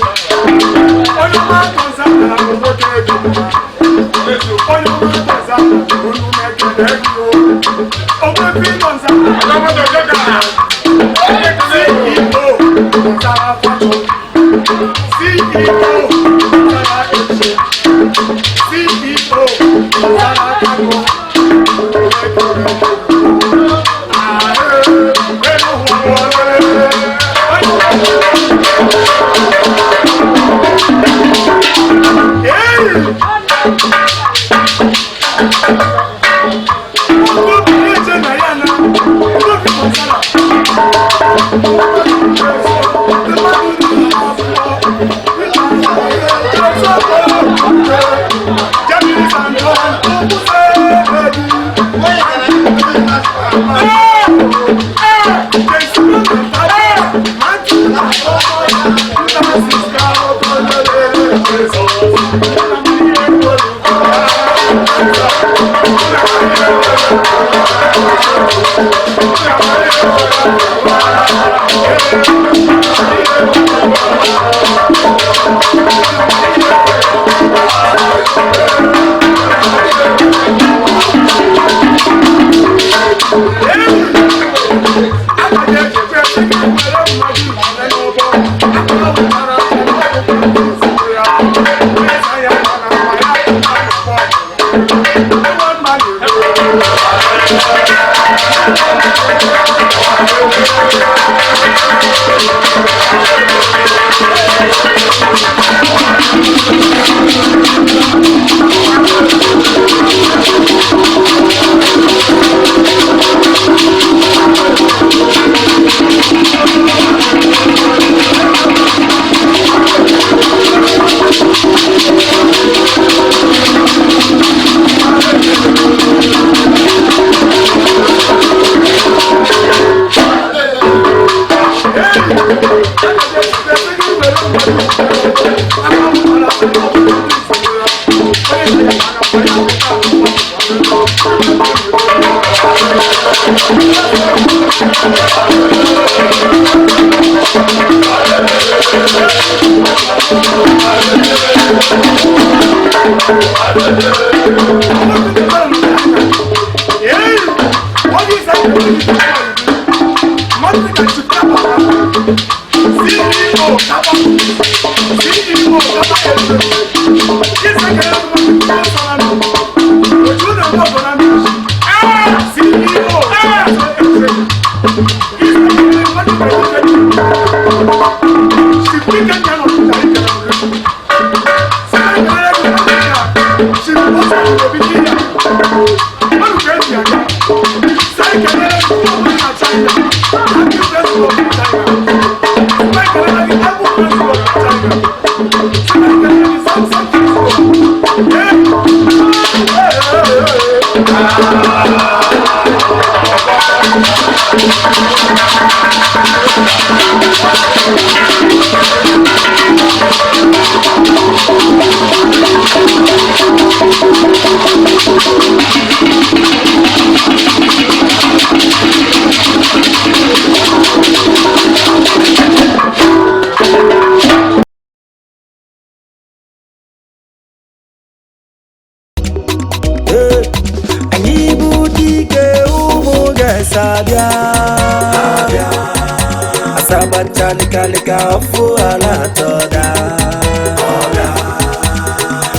Onye ọma Gonzaga bụ nwoke dị mma. Onye ọma Gonzaga, unu mekele gị o. Ogbuefi Gonzaga, CEO Gonzaga Fashion, CEO Gonzaga Eche, CEO Gonzaga Cargo. Unu mekele gị o. Ah, eh, elu ụwa, eh, onye Hey! Anyị bụ dike ụmụ ga-esabịa asabacha likalika ọfụ ala atọda.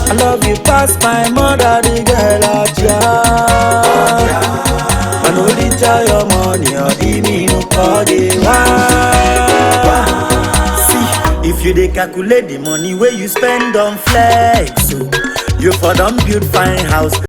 I love you pass my mother, the girl ọcha. Mana olicha your money, ọ dị n'inu ka ọ dị wá. See, if you dey calculate the money wey you spend on flex, so you for don build fine house.